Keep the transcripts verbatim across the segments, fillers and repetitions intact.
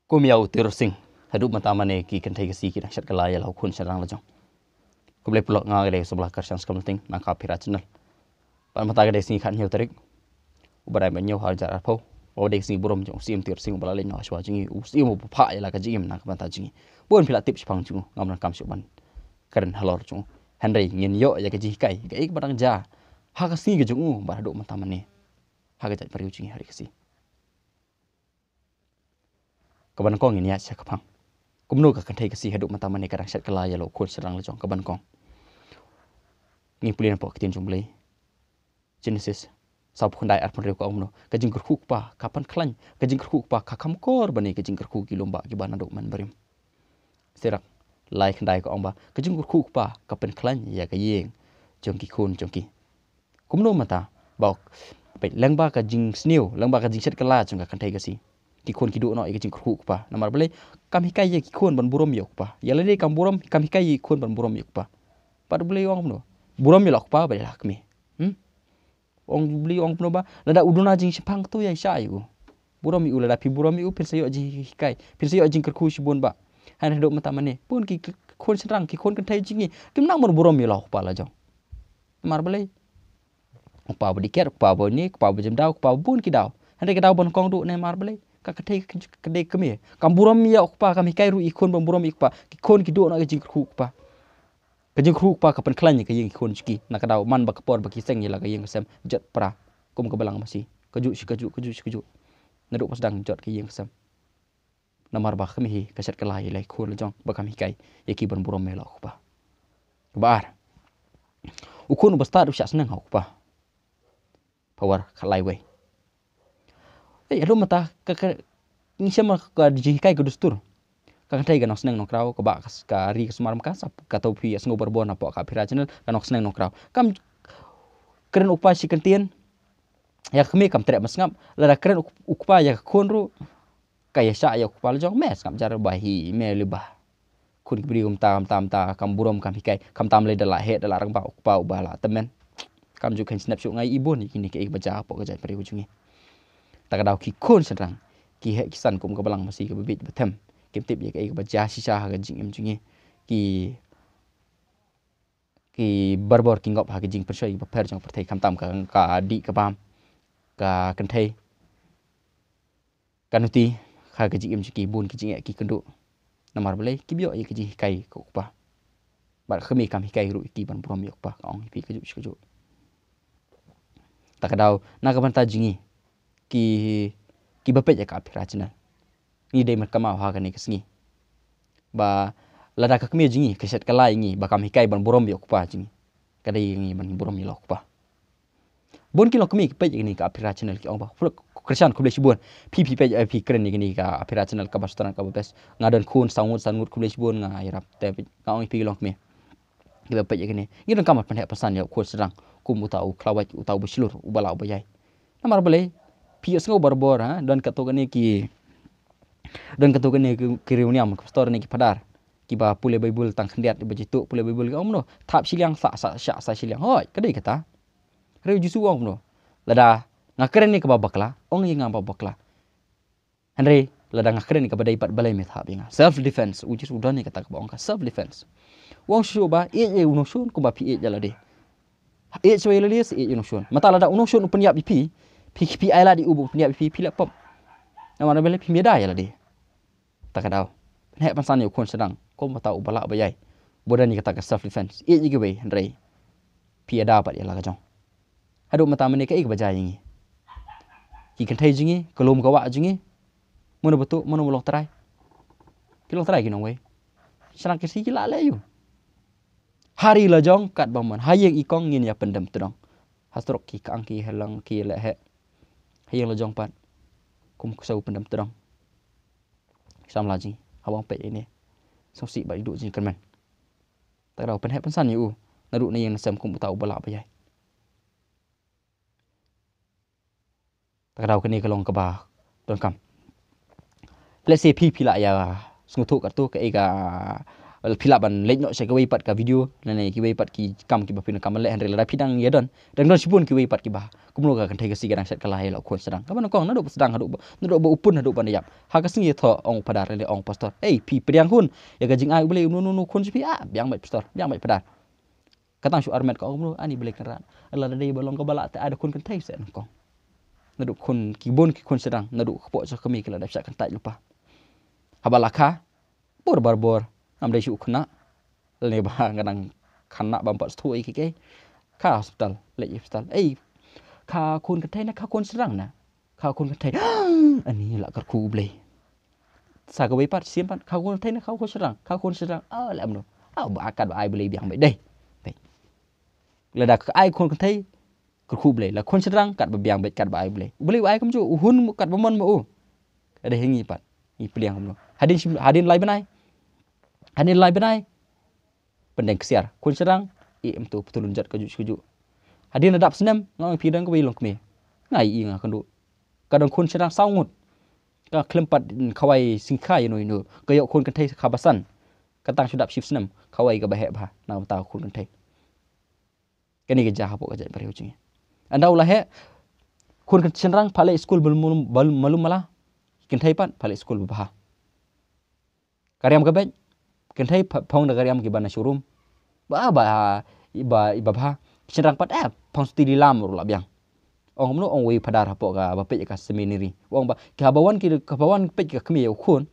Kum ïa u Tirot Sing, haduh mynta mane ki kynthei Khasi ki dang shet kylla ïa la u khun shynrang la jong. Khublei pynlong, nga ka dei Sabla Kyrshan Skamlating na ka Phi Ra Channel. Bad mynta ka dei sngi khathynñiew tarik u bnai ba hynñiew, arhajar arphew. Ba dei sngi burom jong u Syiem Tirot Sing uba la leit noh shuwa jong ngi, u Syiem uba phah ïa la ka jingim na ka bynta jong ngi. Bun phi la tip shaphang jong u, ngam donkam shuh ban kren halor jong u. Hynrei ngin ïoh ïa ka jinghikai kaei kaba dang jia ha ka sngi ka jong u bad haduh mynta mane ha ka jaitbynriew jong ngi ha ri Khasi. Kaba nyngkong ngin ïa sha ka phang. Kumno ka kynthei Khasi haduh mynta mane ka dang shet kylla ïa la u khun shynrang la jong, kaba nyngkong. Ngi pule na pdeng ka ktien jong U Blei. Genesis saw phew khyndai arphew hynriew ka ong kumno: ka jingkyrkhu u kpa ka pynkhlaiñ, ka jingkyrkhu u kpa ka kham kor bad ka jingkyrkhu ki lum ba kiba naduh mynbarim. Sirak lai khyndai ka ong ba ka jingkyrkhu u kpa ka pynkhlaiñ ïa ka ïing jong ki khun jong ki. Kumno mynta? Ba peit, lyngba ka jingsniew, lyngba ka jingshet kylla jong ka kynthei Khasi, ki khun ki duh noh ïa ka jingkyrkhu u kpa. Namar balei? Kam hikai ïa ki khun ban burom ïa u kpa. Ïa lade kam burom, kam hikai ïa ki khun ban burom ïa u kpa. Bad U Blei u ong kumno? Burom ïa la u kpa bad ïa la ka kmie. Hmm? Ong U Blei u ong kumno ba lada u duna jingshemphang to ïa shah ïa u. Burom ïa u, lada phi burom ïa u phin sa ïoh jinghikai, phin sa ïoh jingkyrkhu shibun ba. Hynrei haduh mynta mane bun ki, ki khun shynrang, ki khun kynthei jong ngi kim nang ban burom ïa la u kpa la jong. Namar balei? U kpa ba dih ker, u kpa ba ne, u kpa ba jem daw, u kpa ba bun ki daw. Hynrei ka daw ba nyngkong duh namar balei? Ka kynthei ka dei ka kmie. Kam burom ïa u kpa, kam hikai ruh ïa ki khun ban burom ïa u kpa. Ki khun ki duh noh ïa ka jingkyrkhu u kpa. Ka jingkyrkhu u kpa ka pynkhlaiñ ïa ka ïing ki khun jong ki. Na ka daw man ba ka por ba ki seng ïa la ka ïing ka sem, jot pra kum ka balang masi. Kajuh shi kajuh, kajuh shi kajuh. Naduh ba sdang jot ka ïing ka sem. Namar ba ka kmie hi ka shet kylla ïa la ki khun la jong ba kam hikai ïa ki ban burom ïa la u kpa. Kaba ar, u khun uba stad u shah sneng ha u kpa. Power khatlai wei. Ei, haduh mynta ka, ka, ngi shem ka jinghikai ka dustur. Ka kynthei ka nongsneng nongkraw, kaba ka, ka ri ka sumar mynta, sa kato phi ïa sngew barabor na pdeng ka Phi Ra Channel, ka nongsneng nongkraw. Kam kren u kpa shi kyntien ïa ka kmie, kam treh ban sngap. Lada kren u, u kpa ïa ka khun ruh, ka ïa shah ïa u kpa la jong, me sngap jar ba hi me li ba. Khun ki briew mynta, mynta, mynta kam burom, kam hikai, khamtam lei da la heh, da la rangbah, u kpa uba la tymmen. Kam ju kheiñ snep shuh. Nga ïohi bun ïa kine kiei kiba jia hapoh ka jaitbynriew jong ngi. Ta ka daw ki khun shynrang ki heh ki san kum ka balang masi kaba bieit ba them. Kim tip ïa kiei kiba jia shisha ha ka jingim jong ngi. Ki, ki barabor ki ngop ha ka jingpynshoi bapher jong ka pyrthei, khamtam ka, ka dih ka bam, ka kynthei, ka nuti, ha ka jingim jong ki bun ki jingeh ki kynduh. Namar balei? Kim ïoh ïa ka jinghikai ka u kpa. Bad ka kmie kam hikai ruh ïa ki ban burom ïa u kpa, ka ong ïa phi kajuh shi kajuh. Ta ka daw na ka bynta jong ngi ki, kiba peit ïa ka Phi Ra Channel, ngi dei ban kynmaw ha kane ka sngi ba lada ka kmie jong ngi ka shet kylla ïa ngi ba kam hikai ban burom ïa u kpa jong ngi, ka dei ïa ngi ban burom ïa la u kpa. Bun ki longkmie ki peit ïa kane ka Phi Ra Channel ki ong ba, "Phluk, Kyrshan, khublei shibun. Phi, phi peit, eh, phi kren ïa kane ka Phi Ra Channel kaba sdang kaba best. Nga don khun saw ngut, san ngut, khublei shibun, nga ïarap." Te peit, nga ong ïa phi ki longkmie kiba peit ïa kane, ngi donkam ban pynheh pynsan ïa u khun shynrang kum uta u khlawait, uta u bashlur, uba lah uba ïai. Namar balei? Phi ïohsngew barabor, ha, don katto katne ki, don katto katne ki, ki riewniam, ki pastor ne ki phadar kiba pule Baibl tang khyndiat, ba ju tuh pule Baibl, ki ong kumno, thap shiliang sa, sa, sa, sa shiliang. Hooid, ka dei kata. Hynrei u Jisu u ong kumno? Lada nga kren ïa kaba bakla, ong ïa nga ba bakla. Hynrei lada nga kren ïa kaba dei pat, balei me thap ïa nga? Self defense. U Jisu u don ïa kata kaba ong ka self defense. U ong shuh shuh ba ïeit ïa u nongshun kumba phi ïeit ïa lade. Ïeit shuwa ïa lade, sa ïeit ïa u nongshun. Mynta lada u nongshun u pynïap ïa phi, phi, phi ai lad ïa u ba u pynïap ïa phi, phi leh pop. Namar balei? Phim ïada ïa lade. Ta ka daw, pynheh pynsan ïa u khun shynrang kum uta uba lah ba ïai, ba don ïa kata ka self defense. Ïeit ïa kiwei, hynrei phi ïada pat ïa la ka jong. Haduh mynta mynne kaei kaba jia ïa ngi? Ki kynthei jong ngi, ka lum ka wah jong ngi, mano ba tuh, mano ba long trai? Ki long trai ki nongwei. Shynrang ki shi ki lah leh aïu? Ha ri la jong katba mon, ha ïing i kong ngin ïa pyndem tdong. Ha surok ki kang ki helang ki leh heh. Ha ïing la jong pat kum ka shu pyndem tdong. Samla jong ngi, haba ong peit ïa ine, sngewsih bad i duh jingkyrmen. Ta ka daw, pynheh pynsan ïa u naduh na ïing na sem kum uta uba lah ba ïai. Ta ka daw, kane ka long kaba donkam. Let's say phi, phi lah ïa sngewthuh katto kaei ka, Phi lah ban leit noh sha kiwei pat ka video, lane kiwei pat ki kam kiba phi donkam ban leh, hynrei lada phi dang ïa don, dang don shibun kiwei pat kiba kumno ka kynthei Khasi ka dang shet kylla ïa la u khun shynrang. Kaba nyngkong naduh ba sdang haduh ba, naduh ba u pun haduh ban da ïap. Ha ka sngi ïathoh ong u phadar lane ong u pastor, "Ei, phi pdiang hun ïa ka jingai U Blei, u no no no khun sha phi, ah, biang beit pastor, biang beit phadar." Ka tang shu armet ka ong kumno, ani Blei Kynrad. Lada dei ba long kaba lah te ai da khun kynthei seh nyngkong. Naduh khun, ki bun ki khun shynrang naduh kpoh sha kmie ki la dep shah kyntait lypa. Haba la kha, bor bar bor, ngam dei shuh khynnah. Lane ba nga dang khynnah bym pat sngewthuh ïa kiei kiei. Kha hospital, leit hospital. "Ei, kha khun kynthei ne kha khun shynrang ne?" "Kha khun kynthei." "Ani la kyrkhu U Blei." Sa kawei pat, shisien pat, "Kha khun kynthei ne kha khun shynrang?" "Kha khun shynrang." "Ah, leh kumno?" "Ah, ba kat ba ai Blei biang beit dei." Beit. Lada ka ai khun kynthei, kyrkhu U Blei. La khun shynrang, kat ba biang beit, kat ba ai U Blei. U Blei u ai kumjuh, u hun kat ba mon ma u. Ka dei ha ngi pat, ngi pdiang kumno. Hadien shim, hadien lai bnai. Hadien lai bnai. Pyndeng ksiar. Khun shynrang, ïeh mynta, pyntulun jot kajuh kajuh. Hadien la dap snem, nga ong phi dang kawei long kmie. Nga ïohi nga kynduh. Ka don khun shynrang saw ngut. Ka khlem pat khawai sngikha ïano ïano. Ka ïoh khun kynthei kha ba san. Ka tang shu dap shiphew snem. Khawai kaba heh bha. Na ka bynta khun kynthei. Kane ka jia hapoh ka jaitbynriew jong ngi. Ynda u la heh, khun shynrang pha leit skul ba malu-, ba malu mala. Kynthei pat pha leit skul ba bha. Ka riam ka beit, kynthei pha phong da ka riam kiba na showroom. Ba, ba, ba, ba bha. Shynrang pat, eh, phong shuti lilam ruh la biang. Ong kumno, ong uwei u phadar hapoh kaba peit ïa ka seminary. Ong ba, ki haba wan ki, haba wan peit ka kmie ïa u khun.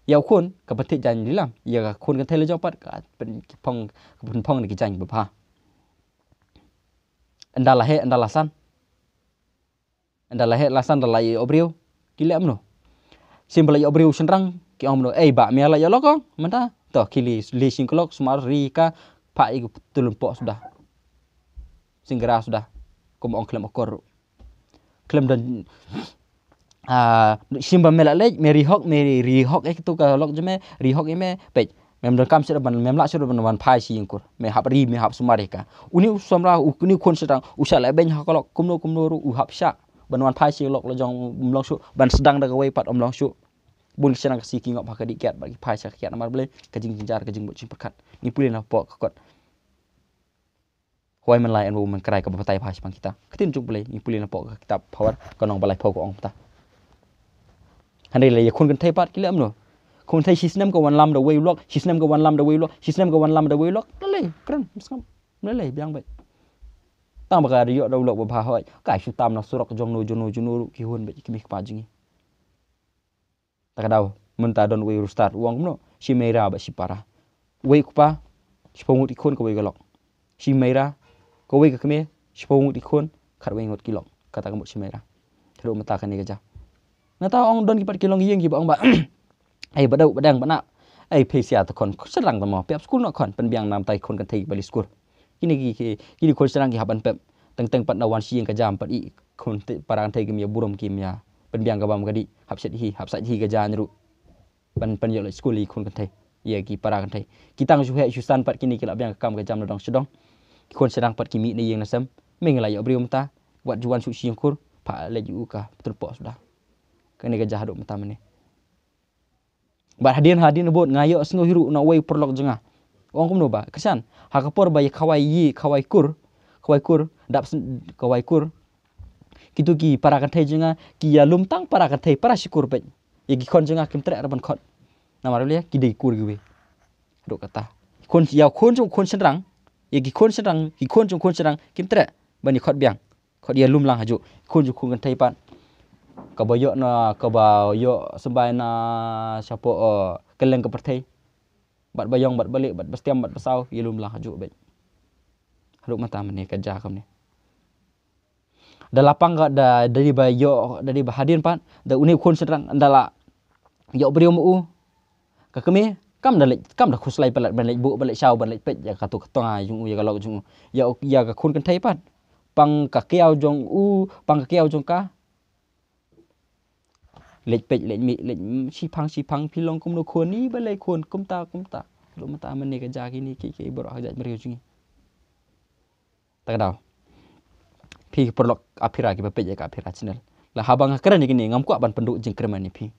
Ïa u khun, ka pynthied jaiñ lilam. Ïa ka khun kynthei la jong pat, ka pyn-, ki phong, ka pynphong da ki jaiñ ba bha. Ynda la heh, ynda la san. Ynda la heh la san, ynda la ïoh briew, ki leh kumno? Shisien ba la ïoh briew shynrang, ki ong kumno? "Ei bah, me la ïoh lok ong mynta? To khie leit sha ïing ka lok, sumar ri ka, phah ïa ka pyntulun poh suda. Sngewbha suda." Kum ong khlem akor ruh. Khlem don, ah, shisien ba me la leit, me ri hok, me ri hok ïa kito ka lok jong me, ri hok ïa me, peit. Mem donkam shuh ban, mem lah shuh ban wan phai sha ïing kur. Me hap ri, me hap sumar ïa ka. Une u samla, u, une u khun shynrang, u shah lehbeiñ ha ka lok, kumno kumno ruh, u hap shah ban wan phai sha ïing lok la jong, um long shuh, ban sdang da kawei pat um long shuh. Bun ki shynrang Khasi ki ngop ha ka dih kiad bad ki phai sha ka kiad, namar balei? Ka jingjynjar, ka jingmut jingpyrkhat. Ngi pule napoh ka kot Hawaii Menlai and Women Cry kaba batai bha shaphang kita. Ka ktien jong U Blei, ngi pule napoh ka kitab Pharao, ka lynnong ba laiphew ka ong kumta. Hynrei lei ïa khun kynthei pat ki leh kumno? Khun kynthei shisnem ka wanlam da uwei u lok, shisnem ka wanlam da uwei u lok, shisnem ka wanlam da uwei u lok. Lei, kren, ym sngap. Lei, biang beit. Tang ba ka ïoh da u lok ba bha hooid, ka shu tam na surok jong no jong no jong no ruh, ki hun beit ki kmie ki kpa jong ngi. Ta ka daw, mynta don uwei u riewstad, u ong kumno? Shi Meira bad shi Para. Uwei u kpa, shiphew ngut ki khun, kawei ka lok. Shi Meira, kawei ka kmie, shiphew ngut ki khun, khatwei ngut ki lok. Kata ka mut shi Meira. Haduh mynta kane ka jia. Nangta ong don ki pat ki longïing kiba ong ba, "Ei, ba dei, ba dang, ba na. Ei, phi sia te khun shynrang te mo, pep skul noh khun, pynbiang namar ki khun kynthei ba leit skul." Kine ki, ki, kine khun shynrang ki hap ban pep. Teng teng pat na wan sha ïing ka jam pat, i khun te, para kynthei kim ïa burom, kim ïa pynbiang ka bam ka dih, hap shet hi, hap sait hi ka jaiñ ruh. Ban, ban ïoh leit skul ïa ki khun kynthei, ïa ki para kynthei. Ki tang shu heh shu san pat kine ki la biang ka kam ka jam na dong sha dong. Ki khun shynrang pat ki mih na ïing na sem. Me ngi la ïoh briew mynta, wat ju wan shuh sha ïing kur, phah leit ïa u ka pyntulun poh suda. Kane ka jia haduh mynta mynne. Bad hadien, hadien bud nga ïoh sngew hi ruh na uwei u paralok jong nga. U ong kumno ba, Khristan, ha ka por ba ïa khawai, ïa khawai kur, khawai kur, dap sn-, khawai kur. Kito ki para kynthei jong nga, ki ïalum tang para kynthei, para shi kur beit. Ïa ki khun jong nga kim treh ruh ban khot. Namar balei? Ki dei kur kiwei. Haduh katta. Khun, ïa khun jong khun shynrang, ïa ki khun shynrang, ki khun jong khun shynrang kim treh ban ïa khot biang. Khot ïalum lang hajuh. Khun jong khun kynthei pat, kaba ïoh na, kaba ïoh symbai na shapoh, eh, kylleng ka pyrthei. Bad ba ïong, bad ba lieh, bad ba stiam, bad ba saw, ïalum lang hajuh beit. Haduh mynta mynne ka jia kumne. Da la pang ka, da, da dei ba ïoh, da dei ba hadien pat, da une u khun shynrang, da la ïoh briew ma u. Ka kmie, kam da leit, kam da khuslai palat ban leit buh, ban leit shaw, ban leit peit ïa kato ka tnga jong u, ïa ka lok jong u. Ïa, ïa ka khun kynthei pat, pang ka kiaw jong u, pang ka kiaw jong ka. Leit peit, leit mih, leit, mm, shiphang, shiphang, phi long kumno khun, ni balei khun, kumta, kumta. Haduh mynta mynne ka jia kine ki, ki baroh ha ka jaitbynriew jong ngi. Ta ka daw. Phi ki paralok Aphira kiba peit ïa ka Aphira channel. La haba nga kren ïa kine ngam kwah ban pynduh jingkyrmen ïa phi.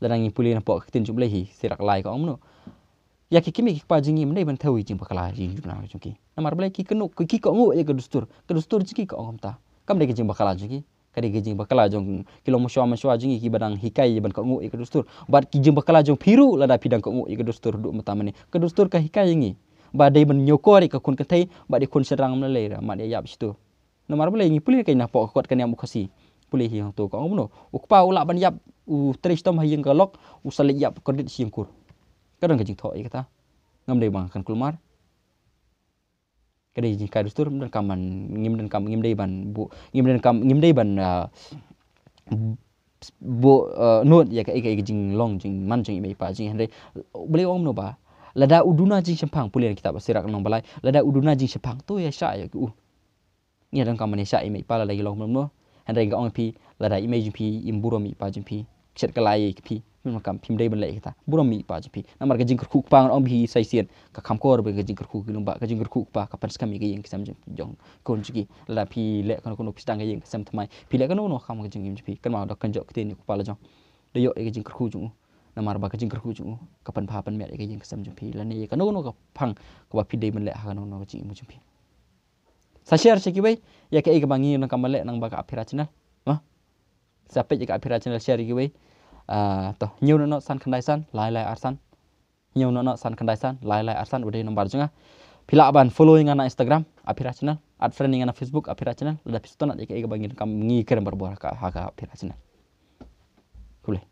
Lada ngi pule napoh ka ktien jong U Blei hi, Sirak lai ka ong kumno? Ïa ki kmie ki kpa jong ngi ym dei ban thew ïa ki jingbakla jong ki. Namar balei ki kynnoh, ki, ki kohnguh ïa ka dustur. Ka dustur jong ki ka ong kumta. Kam dei ka jingbakla jong ki. Ka dei ka jingbakla jong ki long mynshuwa mynshuwa jong ngi kiba dang hikai ïa ban kohnguh ïa ka dustur. Bad ki jingbakla jong phi ruh lada phi dang kohnguh ïa ka dustur haduh mynta mynne. Ka dustur ka hikai ïa ngi ba dei ban ñiewkor ïa ka khun kynthei bad ïa khun shynrang, ym lei lei ruh mat ïa ïap shitu. Namar balei ngi pule ka ïa napoh ka kot ka niam u Khasi. Pule hi hangto ka ong kumno. U kpa u lah ban ïap, u trei shitom ha ïing ka lok, u sa leit ïap kordit sha ïing kur. Ka don ka jingthoh ïa kata. Ngam dei ba nga kan kulmar. Ka dei jinghikai dustur, ym donkam ban, ngim donkam, ngim dei ban, bu, ngim donkam, ngim dei ban, ah, bu, ah, nud ïa ka, ïa ka, ïa ka jinglong jingman jong i mei i pa jong ngi, hynrei balei ong kumno ba lada u duna jingshemphang, pule na kitab Sirat Nongbalai, lada u duna jingshemphang to ïa shah ïa u. Ngi donkam ban ïa shah ïa i mei i pa lada ki long kumno. Hynrei nga ong ïa phi, lada i mei jong phi im burom ïa i pa jong phi, shet ka lai ïa phi, ym donkam, phim dei ban leh ïa kata. Burom ïa i pa jong phi. Namar ka jingkyrkhu kpa, nga ong ïa phi sa shisien, ka kham kor ba ka jingkyrkhu ki long ba ka jingkyrkhu kpa ka pynskhem ïa ka ïing ka sem jong, jong khun jong ki. Lada phi leh kano kano, phi sdang ka ïing ka sem thymmai, phi leh kano kano ha ka jingim jong phi, kynmaw da kynjoh ka ktien ïa u kpa la jong. Da ïoh ïa ka jingkyrkhu jong u. Namar ba ka jingkyrkhu jong u ka pynbha pynmiat ïa ka ïing ka sem jong phi lane ïa kano kano ka phang kaba phi dei ban leh ha kano kano ka jingim jong phi. Sa share sha kiwei ïa kaei kaba ngi donkam ban leh nang ba ka Aphira Channel. Mo? Sa peit ïa ka Aphira Channel, share ïa kiwei. Ah, to, hynñiew not not san khyndai san lai lai ar san. Hynñiew not not san khyndai san lai lai ar san, u dei number jong nga. Phi lah ban follow ïa nga na Instagram, Aphira Channel, add friend ïa nga na Facebook, Aphira Channel, lada phi sngewtynnat ïa kaei kaba ngi donkam, ngi kren barabor ha ka, ha ka Aphira Channel. Khublei.